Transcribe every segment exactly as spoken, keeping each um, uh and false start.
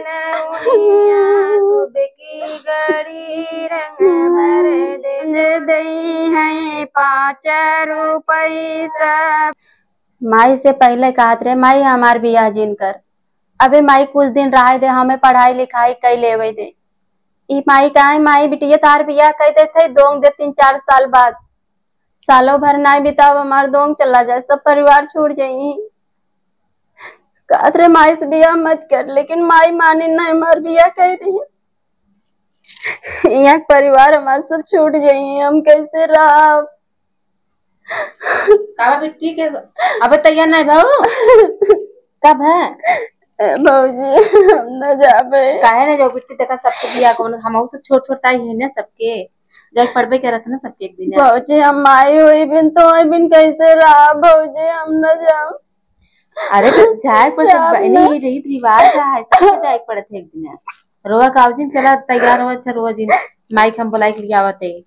नौनिया सुबह की घड़ी रंग भर दे। दे दई है पाँच रुपई सब। माई से पहिले कहत रहे, "माई, हमार बियाह जिन कर, अबे माई, कुछ दिन रहे दे, हमें पढ़ाई लिखाई कई लेवे दे।" ई माई कहे, "माई, बिटिया, तार बियाह कई देत है, दोंग दे तीन चार साल बाद।" सालों भर नाई बिताव, हमार दोंग चला जाए, सब परिवार छूट जाई। कहत रहे, "माई से बियाह मत कर," लेकिन माई मानी नहीं, हमार बियाह कई रही। यहाँ के परिवार हमार सब छूट जाई, हम कैसे रहब? का बा बिट्टी के? अबे तैयार नहीं भाऊ? कब है? ए भौजी, हम न जाबे। काहे न जाओ बिट्टी? देखा, सबके बियाह, कौन हमहू से छोट छोट आई है ना सबके, जाए पड़बे करत ना सबके एक दिन। भौजी, हम माई हुई बिन, तो हुई बिन कैसे रहा भौजी, हम न जाओ। अरे तो जाए पड़त जाब बहनी, ना। ये रीत रिवाज है, सबके जाए पड़त है एक दिन। रोवा कावजिन, चला तैयार हो, अच्छा रोवा जिन, माई के हम बुलाई के लिए आवत है।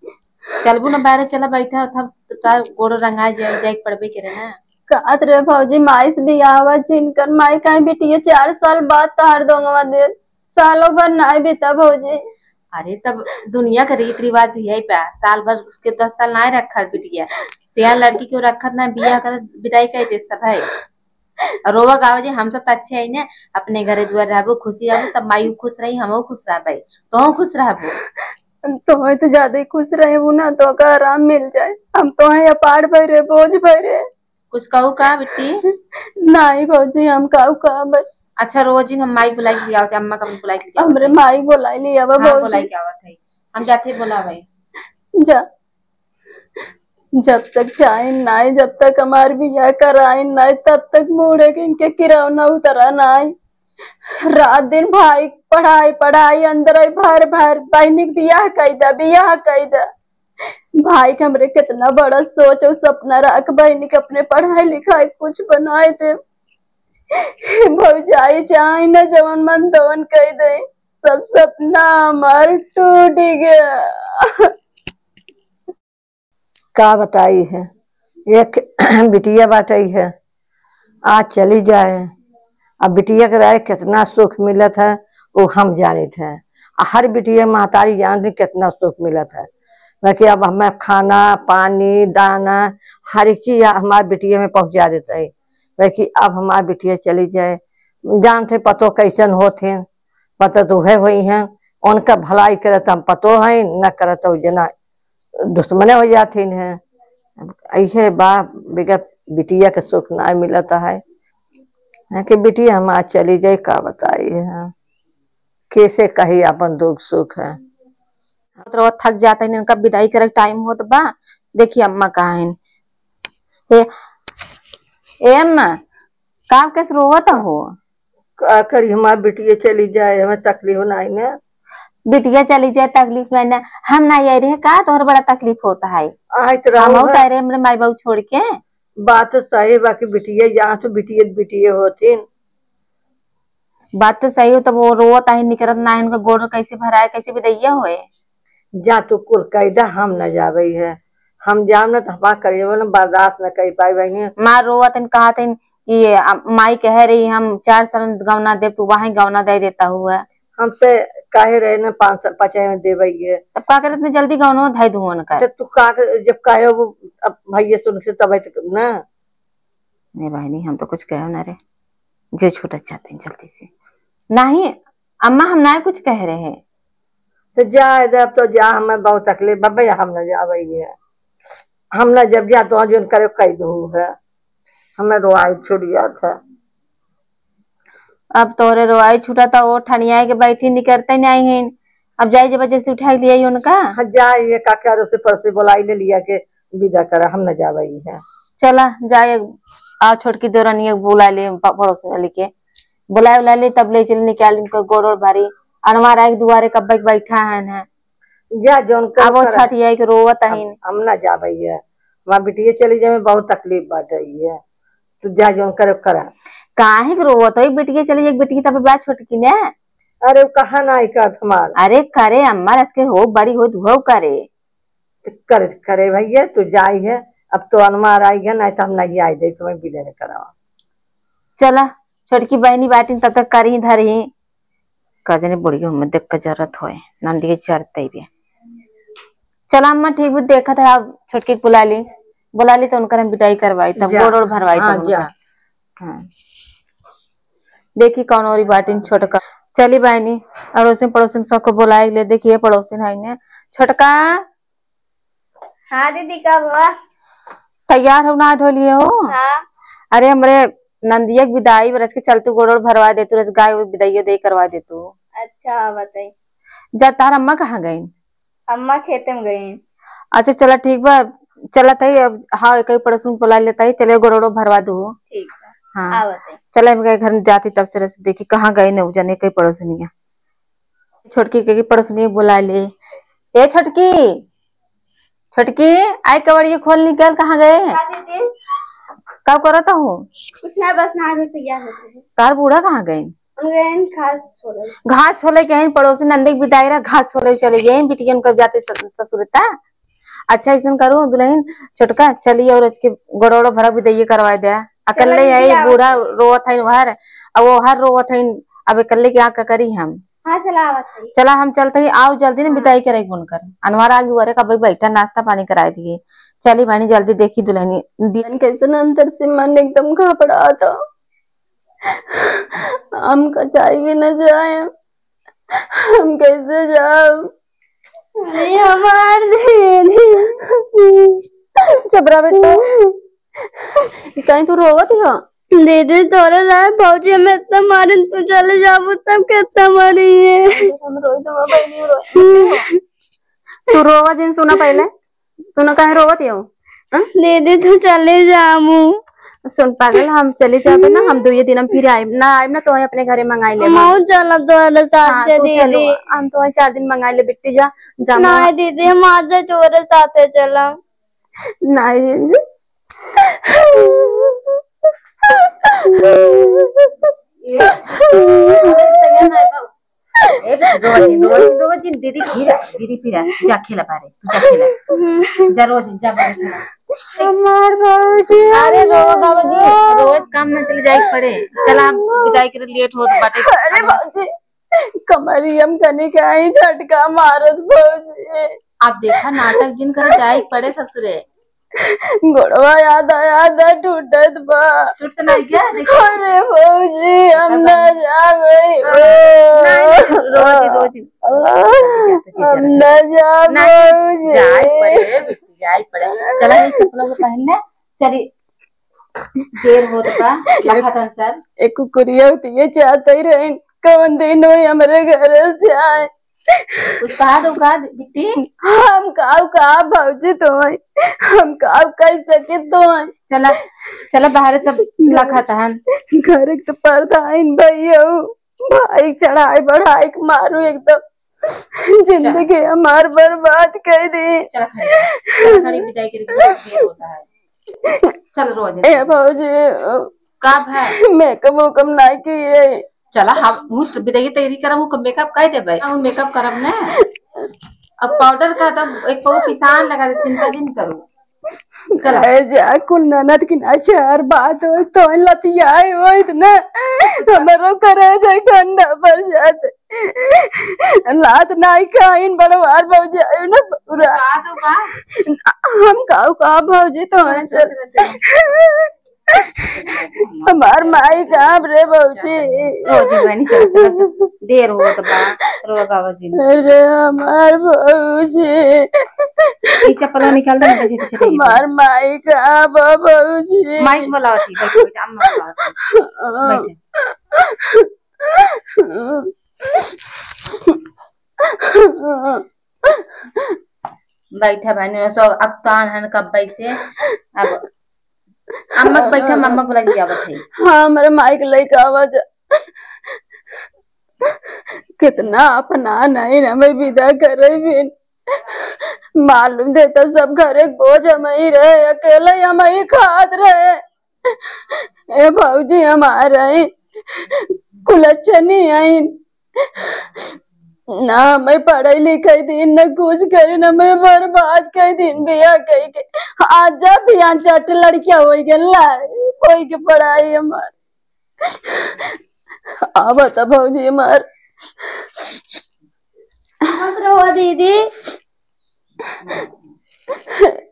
चलबू ना बाहर, चला बैठा था, तो का गोड़ रंगा जाए, जाए पड़बे करे ना। कहत रहे भौजी, माई से बियाहवा जिन कर, माई कहीं बिटिया चार साल बाद तहार दोंगवा दे, सालों भर नाई बीता भौजी। अरे तब दुनिया का रीत रिवाज यही बा, साल भर उसके दस साल नाई रखा बिटिया, सियान लड़की के रखत ना, बियाह कर विदाई कर दे सब है। और रोवा गावा जे हम सब तो अच्छे है ना, अपने घरे दुआर रहबो, खुशी रहबो, तब माई खुश रही, हमहू खुश रहबे, तोहू खुश रहबो। तोहे तो ज्यादा ही खुश रहबू ना, तो का आराम मिल जाए। हम तोहे अपार भरे, बोझ भरे। कुछ कहू का बिट्टी? नहीं भौजी, हम कहू का बस। अच्छा, रोज दिन हम माई बुलाई के लियावत है, अम्मा का भी बुलाई के लियावत हमरे है। माई बुलाई लियावा हाँ, भौजी। बुलाई के आवत है, हम जाते बुलावे। जा, जब तक जाइन नाई, जब तक हमार बियाह कराइन नाई, तब तक मुड़े के इनके किरौना उतरा नाई। रात दिन भाई पढ़ाई, पढ़ाई, अंदर आई भर भर, बहिनी के बियाह कई दा, बियाह कई दा। भाई के हमरे कितना बड़ा सोच और सपना रख, बहिनी के अपने पढ़ाई लिखाई कुछ बनाए दे। भौजाई चाहे न जवन मन तवन कह दे, सब सपना हमार टूट गया। का बताई है, एक बिटिया बाटई है, आज चली जाए। अब बिटिया के रहे कितना सुख मिलत है, वो हम जानित है। आ हर बिटिया महतारी जानत है कितना सुख मिलत है। बाकी अब हमें खाना, पानी, दाना, हर एक चीज हमार बिटिया में पहुँचा देत है। बाकी अब हमार बिटिया चली जाए, जानत है पतो कैसन होत हैं, पतो तो उहे होई हैं, उनका भलाई करत हम पतो है, न करत उ जना दुश्मने हो जाथिन हैं। अब ऐसे बा, बिगत बिटिया के सुख ना मिलत है, है कि बिटिया हमार चली जाए, का बताई है, कैसे कही अपन दुख सुख है। रोत रोत थक जाता है, इनका विदाई करे टाइम होत बा। देखी अम्मा कहाँ हैं। ए, ए अम्मा, का कैसे रोवत हो? का करी, हमार बिटिया चली जाए, हमें तकलीफ नाई ना। बिटिया चली जाए, तकलीफ नाई ना। हम ना आई रहे का, तोहर बड़ा तकलीफ होता है। आए तो हम रहू बहुत है। आए रहे हमरे माई बाबू छोड़ के। बात तो सही बा कि बिटिया यहाँ तो बिटिया, बिटिया होथिन। बात तो सही हो, तब वो रोवत आहे, निकरत ना है, उनका गोड़ कैसे भराए, कैसे विदैया होए? जा तू कुल कह दे, हम न जावे है, हम जाम न तो हमार करेजवा न बर्दाश्त न कर पाई बहनी। माँ रोवत हन, कहत हन कि ये, अ, माई कह रही, "हम चार साल गौना देब, तू वहीं गौना दे देता हुआ।" हम ते कहे रहे न, पाँच साल, पाँच में देवे ये। तब का करे इतने जल्दी गौनो धाई दुहन कर? तो तू का करे, जब कहे वो, अब भैया सुन के तब तक ना। नहीं बहनी, हम तो कुछ कहो ना रे, जे छूटत चाहते हैं जल्दी से। नहीं अम्मा, हम ना कुछ कह रहे हैं। तो जा, इधर अब तो जा, हमें बहुत तकलीफ बा भैया, हम ना जावे ये। हम ना जब जा तो जोन करे कह दो है, हमें रोआई छूट जात है। अब तोरे रोआई छूटा था, वो ठनिया के बैठी निकरते नहीं हैं। अब जाई जब जैसे उठा के लिए उनका। हाँ, जाई ये काका, अड़ोसी पड़ोसी बुलाई ले लिया के विदा करा, हम ना जावे ये। चला जाए, आ छोटकी देवरानी के बुला ले, प-, पड़ोस वाली के बुलाए उला ले, तब ले चल निकाल इनको गोड़ ओड़ भारी। अनवारा एक दुआरे कब बैठ बैठा है ना। जा जौन कर अब वो करा। छठिया के रोवत हम, अहिन। हम ना जाबे है, हमार बिटिया चली जाए में बहुत तकलीफ बाटे है, तू जा जौन करे करा। काहे के रोवत हो, बिटिया चली जाए, बिटिया तब बा छोटकी ने। अरे वो कहा ना आई कहत हमार। अरे करे अम्मा, रथ के हो बड़ी हो, तू हो करे। तो करे, करे भैया, तू जाई है, अब तो अनवार आई है, नहीं तो हम नहीं आई दे, तुम्हें विदा नहीं करावा। चला, छोटकी बहनी बाटिन, तब तक करही धरही। का जाने बुढ़ियो में देख के जरूरत होए, नंदिये जरते बे। चला अम्मा, ठीक बा, देखत है, अब छोटकी के बुला ली, बुला ली तो उनकर हम विदाई करवाई, तब जा। गोड़ ओड़ भरवाई तब हाँ, उनका। जा। हाँ। देखी कौन औरी बाटिन छोटका। चली बहिनी, अड़ोसिन पड़ोसिन सबको बुलाए ले, देखिए पड़ोसिन है ने। छोटका, हाँ दीदी, का हुआ? तैयार हो, नहा धो लिए हो? हाँ। अरे, हमरे नंदिया के विदाई बरस के चलतू गोड़ ओड़ भरवा देतू, रस गाय विदाइयो दे करवा देतू। अच्छा, बताई। जा, तार अम्मा कहाँ गईन? अम्मा खेते में गईन। अच्छा, चला, ठीक बा, चलत है अब। हाँ, एक पड़ोसन बुला लेता है, चले गोड़ ओड़ भरवा दू। ठीक बा। हाँ। आवत है। चला, हम घर जाती, तब से रस देखी कहाँ गईन उ जने, कई पड़ोसनिया। छोटकी के, के पड़ोसनी बुला ले। ए छोटकी, छोटकी, आई कवड़िया खोल, निकल, कहाँ गए? का दीदी? का करत हो? कुछ ना, बस नहा धो तैयार होत रहे। तार बूढ़ा कहाँ गए? उन गए घास छोले। घास छोले के हैं, पड़ोसी नंदी के बिदाई रहा, घास छोले चले गए हैं, बिटिया उनकर जाते स-, ससुर ता। अच्छा, ऐसन करो दुल्हन, छोटका चली और इसके गोड़ ओड़ भरा विदाई करवा दे। अकेले चलो, है, दीदी, आवत बूढ़ा है। रोवत है वहर, अब वहर रोवत है, अब अकेले क्या का करी हम? हाँ, चला आवत है। चला, हम चलते ही, आओ जल्दी ना, हाँ। विदाई करे के मन कर। अनवर आ गई, अरे कब बैठा, नाश्ता पानी कराए दिए। चली बहनी, जल्दी देखी दुल्हनी। दिन कैसन अंदर से मन एकदम घबरात। हम का जाए कि न जाए, हम कैसे जाब? अरे हमार दीदी। चुप रह बेटा। कहीं तू रोवत हो? दीदी, तोरे रहे भौजी हमें इतना मारे, तू चले जाबू तब कितना मारी है। हम रोई तो बहनी रोई। तू रोवा जिन, सुना पहले, सुना काहे रोवत हो? हाँ? दीदी, तू चले जाबू। सुन पागल, हम चले जाबे ना, हम दुइये दिन हम फिर आइब ना, आइब ना तो अपने घरे मंगाई ले। हम चलब तोरे साथ हाँ, से, तू चलो, दीदी। हम तो चार दिन मंगाई ले बिट्टी, जा, जा। नहीं दीदी, हम आज तोरे साथे चलब। नहीं दीदी। ए, ए, रोवा जिन, रोवा जिन, रोवा जिन, दीदी फिर आ, दीदी फिर आ, जा खेला बारे, तू जा खेला। जा रोवा जिन, जा बारे खेला। हमार भौजी। अरे रो बाबूजी, रोज काम ना चले जाए के पड़े। चला, हम विदाई के लेट होत बाटे। अरे भौजी, कमरियम कनी काहे झटका मारत भौजी। अब देखा, नाटक जिन करे, जाए के पड़े ससुरे। गोड़वा याद आया था, टूटत बा। टूटत नहीं क्या? देखो। अरे भौजी, हम ना जाबे। नहीं, नहीं, रोवा जिन, रोवा जिन। जा, तू जा, हम जा, ना जाबे नहीं, भौजी। जाए पड़े, बिट्टी, जाए पड़े। चला, ये चप्पलों को पहन ले। चली, देर होत बा, लखा तन सब। एक कुकुरिया होती है, चाहते ही रहें, कौन दिन होई हमरे घर से जाए। कुछ कहा दो का बिट्टी? हम काऊ का भौजी तो है, हम काऊ कह सके तो है। चला, चला बाहर सब लखा तहन। घर एक तो पर्दा आइन भैया, भाई चढ़ाई बढ़ाई के मारू एकदम, जिंदगी हमार बर्बाद कर दी। चला खड़ी, चला खड़ी, विदाई करके देर होता है। चल रोज। ए भौजी, का भाई? मेकअप वेकअप ना किए। चला, हम मुझ विदाई तैयारी करब, वो मेकअप कर देबे। हम मेकअप करब ना। अब पाउडर का तब एक पाव पिसान लगा दे, चिंता जिन करू। चला। ए जा, कुल ननद की ना चार बात हो तो लतियाए हो इतना, हमरो करे जाए ठंडा पड़ जाते। लात नाई खाइन बड़वार भौजाई ना पूरा। का तो का? हम काऊ का भौजी तो चल, हैं चल, सर। चल, चल। हमार माई कहाँ रे भौजी? भौजी बहनी चल, चल, चल। देर होत बा, रोगा वजिन। अरे हमार भौजी। ई चप्पल निकाल दे, पीछे, पीछे, पीछे। हमार माई कहाँ बा भौजी? माइक बुलावत ही, बैठो, बैठो, अम्मा बुलावत ही। बैठो। बैठा बहनी, सो अकतान हन कब से। अब अम्मा के बैठा, अम्मा के लगे आवत है। हाँ, हमारे माई के लगे आवा जा। कितना अपना नहीं हमें विदा करे बिन। मालूम देता सब घरे बोझ हम ही रहे, अकेले हम ही खात रहे। ए भौजी हमार आई, कुल अच्छे नहीं आई। ना हमें पढ़ाई लिखाई दीन, न कुछ करी, न हमें बर्बाद कर दीन बिया कही के। आज जब बिया चट लड़किया होई के ला, कोई के पढ़ाई हमार। अब बता भौजी हमार, मत रोवा दीदी,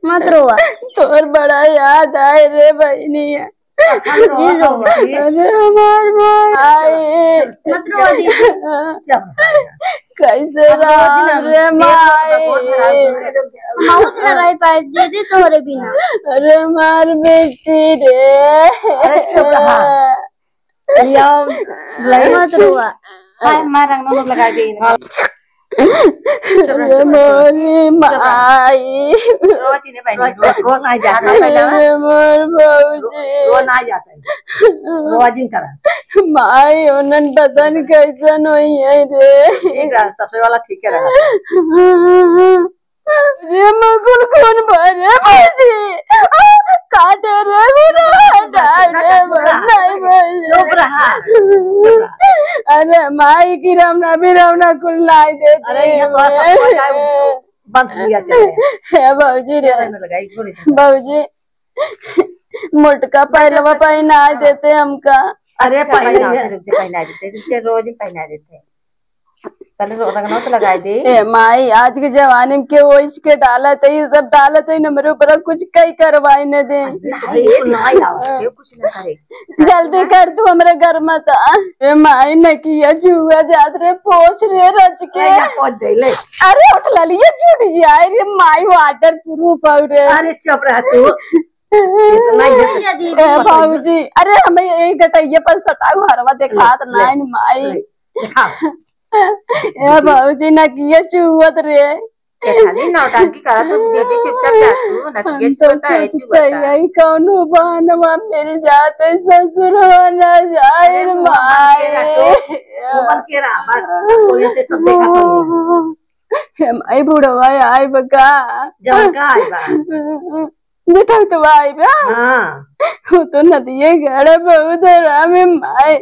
मत रोवा। तोर बड़ा याद आए रे बहिनिया। अरे हमार माई। मत रोवा दीदी। कैसे रहा रे माई? बहुत लड़ाई पाए दीदी तोहरे बिना। अरे हमार बेटी रे। अरे चुप रहा। लियाओ, बुलाइए। मत रोवा। हाय, माँ रंगनों लगा दे। हाँ। अरे मोरी माई। रो, रो, रो ना जाता है। अरे मोर भौजी। रो ना जाता है। रो जिन करा। माई, उन्हन बदन कैसन होई है रे? ठीक है, सफेद वाला ठीक है रहा। रे मगुल कौन बा रे भौजी? आ, काटे रे गुरु हटा रे बस, नहीं भौजी। चुप रहा। अरे माई की रमना भी रमना कुल लाई देती अरे ये तो है। बंद लिया चले। हे भौजी रे। लगाई थोड़ी। भौजी, मोटका पहलवा पहना देते हमका। अरे अच्छा, पहले पहना ये देते, पहना देते, रोज ही पहना देते। पहले रो-, रंगनौत लगाई दे। ए माई, आज के जमाने में केहू ओइस के डालत है, ये सब डालत है, हमरे ऊपर कुछ कई करवाई न दे। नहीं, ये कुल ना आया, ये कुछ ना करे। जल्दी कर तू हमरे घर में तो। ए माई, नकिया छुआ जात रे, पोछ रे रच के। ए, या पोछ दे ले। अरे उठ ललिया जुट जाए रे माई, waterproof हो रे। अरे चुप रह तू। इतना ये ए बाबूजी, अरे हमें यही गटैया पर सटाऊ हरवा देखात ले, नाइन माई। ले, दिखा। ए बाबूजी, नकिया चुअत रे। ए खाली नौटंकी करा तो दीदी चुपचाप जा तू, नकिया हम तो चुअता है, सोचते चुअता। यही कौनो बहानवा मिल जाते, ससुरवा ना जाए अरे मुँह बंद माई। के रहा, मुँह बंद के रहा, बस, बोले से सब देखा तो। हे माई बुढ़वा आइब का? जवन का आइबा? बेटा तो आइबा? हाँ। वो तो नदिये गड़ा बहुत राम माई।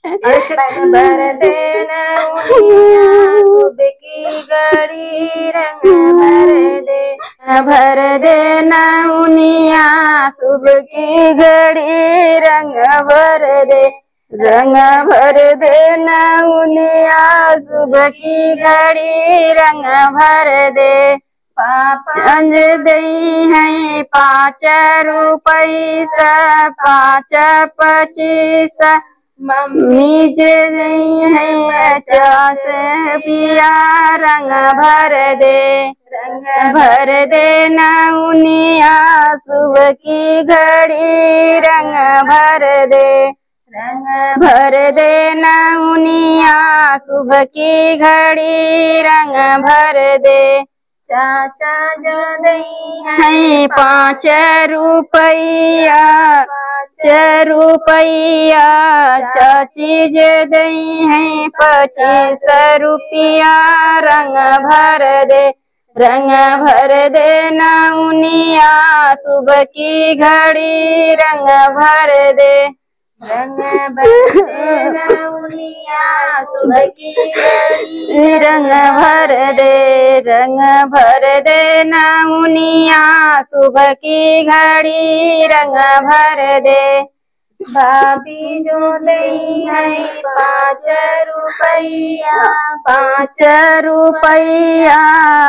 अरे से भर दे ना उनिया सुबह की घड़ी रंग भर दे, भर दे ना उनिया सुबह की घड़ी रंग भर दे। रंग भर दे नौनिया सुबह की घड़ी रंग भर दे। पापा चंद दई है पाँच रुपैसा, पाँच पच्चीस। मम्मी जे दई है पचास पिया रंग भर दे। रंग भर दे नौनिया सुबह की घड़ी रंग भर दे। रंग भर दे नौनिया सुबह की घड़ी रंग भर दे। चाचा जो दई है पाँच रुपैया, पाँच रुपैया, चाची जो दई है पच्चीस रुपया रंग भर दे। रंग भर दे नौनिया सुबह की घड़ी रंग भर दे। रंग भर दे नौनिया सुबह की घड़ी रंग भर दे, रंग भर दे नौनिया सुबह की घड़ी रंग भर दे। भाभी जो दई है पाँच रुपैया, पाँच रुपैया,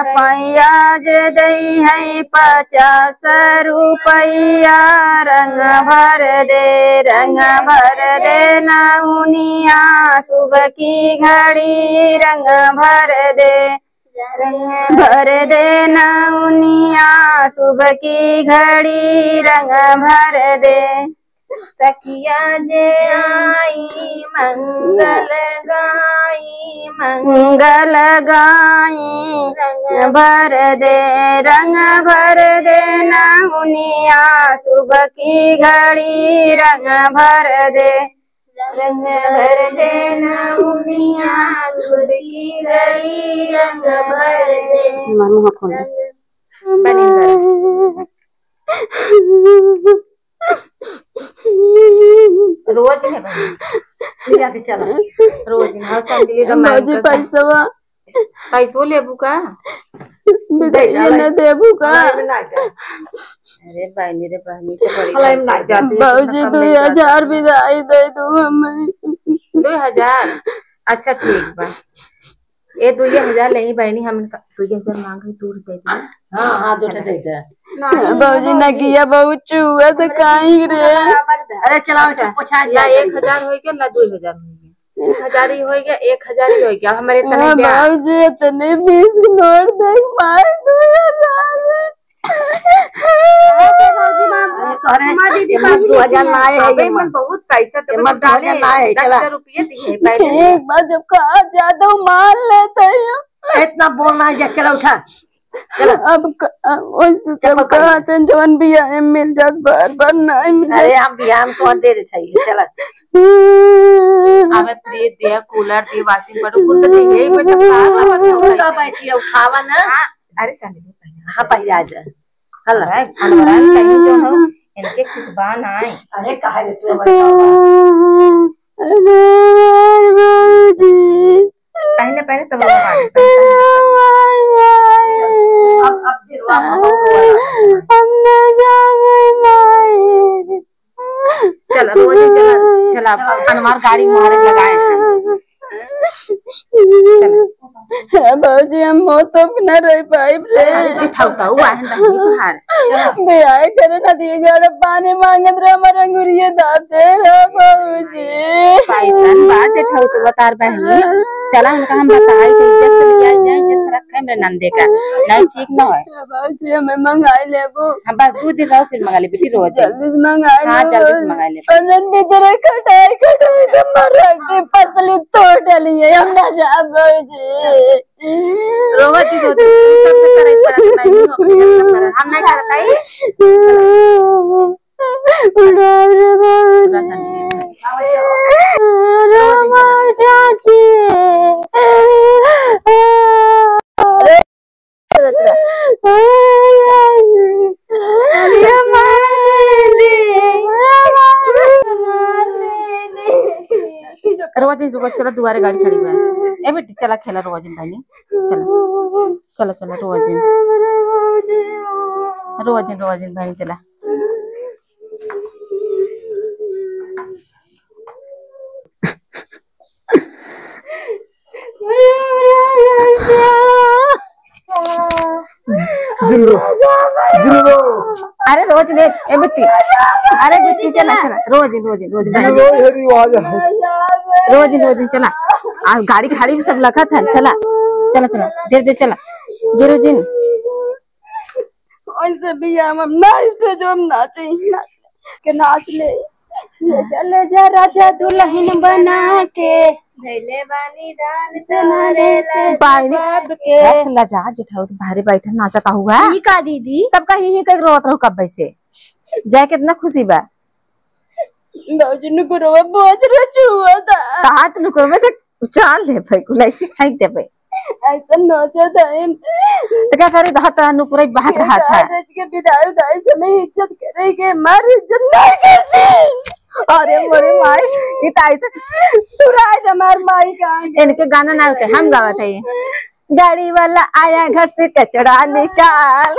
पैया जे दई है पचास रुपैया, रंग भर दे, रंग भर दे नौनिया सुबह की घड़ी रंग भर दे। रंग भर दे नौनिया सुबह की घड़ी रंग भर दे। सखिया जे आई मंगल गाई, मंगल गाई। रंग भर दे, रंग भर दे नौनिया सुबह की घड़ी रंग भर दे। रंग भर दे नौनिया सुबह की घड़ी रंग भर दे। मानू हाँ खोल दे। बनी भर। रोज है भाई। लिया के चला। रोज है। हाँ, संडे का भौजी मांग कर पैसवा। पैसो लेबू का? बिदाई दे ना देबू का? हलाई में ना जा। अरे बहनी रे बहनी, तो बड़ी हलाई में ना जा। भौजी, दुई हजार बिदाई दे दू हमें। दुई हजार? अच्छा, ठीक बा। ए, दुइये हजार लेई बहिनी, हम इनका दुइये हजार मांग रही, दू रुपया दे। हाँ, हाँ, दू रुपया दे दे। नहीं, भौजी, भौजी। नकिया बहुत चुआ तो काई रे। अरे, चलाओ, अच्छा, पोछा या दिया एक हजार होइ गया, ना दुई हजार होइ गया। एक हजार ही होइ गया, एक हजार ही होइ गया। अब हमारे इतने हाँ, ब्याह। भौजी, इतने बीस के नोट देख मार दो यार। अरे, तोहरे माँ दीदी, एमन दू हजार ना आए है, अबे एमन। एमन बहुत पैसा तो एमन कुछ डाले, दू हजार ना आए, दस हजार रुपये दिए पहले। एक बार जब कहा ज्यादा मार लेते हैं। इतना बोलना है, जा, चला उठा, चला। अब क-, अब वैसे सब चप्पल पहन। कहते हैं, जवन भी आए मिल जात, बार बार नहीं मिल जात। अरे, हम बिहान को दे देते हैं, चला। अबे फ्रिज दिया, कूलर दिया, वॉशिंग पाउडर, कुल तो दिए ही, मतलब, कहाँ से कुल तो बैठी है, उठावा ना। हाँ, अरे, साले, हाँ, पहले आ जा। हला। अरे, अनवरन कहीं जो हो, इनके कुछ बा नाई। अरे, काहे रे तू बतावा? पहले, पहले तो वो बात, पहले, पहले। अब, अब दिलवा हम, हम ना जावे माई। चला, रोज ही चला, चला, अनवार गाड़ी मारे लगाए हैं। चला। भौजी, हम मौत तक न रह पाइब रे। अरे, जेठौता, उ आहन बहिनी तोहार। बियाह करे ना दिए, गाड़ा पानी मांगत रहे, हमार अंगुरिये दाबते रहे, भौजी। कैसन बा जेठौता, बतार बहिनी। चला, उनका हम बताई, तो इज्जत से लिया जाए, इज्जत से रखे मेरे नंदे का। नहीं, ठीक न है। भौजी, हमें मंगाई लेबो। हाँ, बस दो दिन रहो, फिर मंगा ले बेटी, रोज। जल्दी से मंगाई हाँ, लेबो। जल्दी से मंगा ले। और नन भीतर खटाई, खटाई के मर हड्डी पसली तोड़ डाली है, हम ना जा भौजी। रोवा जी, रोवा जी, तू सबसे करे परत, मैं नहीं हूँ, अपने जब तक करत, हम नहीं करत, आई? उड़ा रे भौजी। उड़ा सन। रोवा जी, रोवा जी। चाची। रोजिन, रुको, चला, दुआरे गाड़ी खड़ी बा। ए बेटी, चला, खेला रोजिन बहिनी, चला, चला, चला, रोजिन, रोजिन, रोजिन बहिनी, चला। जिन रो, जिन रो। अरे रोज ने, ए बिट्टी। अरे बिट्टी, चला, चला। रोज, रोज, रोज। जिन रो, ये रिवाज है। रोज, रोज, चला। आ, गाड़ी खाड़ी में सब लखत है, चला। चला, चला। दे, दे, चला। दे रोजिन। ओइसे भी हम, हम ना स्टेज में नाचे, नाच के नाच ले। ले जा, ले जा राजा दुल्हन बना के। धैले बानी डाल तोहरे ला बानी। बाप के। बस लजा, जेठाऊ तो बाहरे बैठल नाचत हुआ। ई का दीदी? तब कहीं ही कहीं रोत रहो कब से। जाए कितना खुशी बा। भौजी नुकुरवा बहुत रचुआ था। कहाँ तो नुकुरवा थे? उछाल दे भाई, कुल ऐसे फेंक दे भाई। ऐसा नजर आइन। तो क्या करे, बहुत नुकुरई बात रहा था। आज के विदाई, उदाई से नहीं इज्जत करेंगे, हमारी इज्जत नहीं करती। अरे मोरे माई, ये तो ऐसे तुराई हमार माई का। इनके गाना ना होते, हम गावत है। गाड़ी वाला आया घर से कचरा निकाल।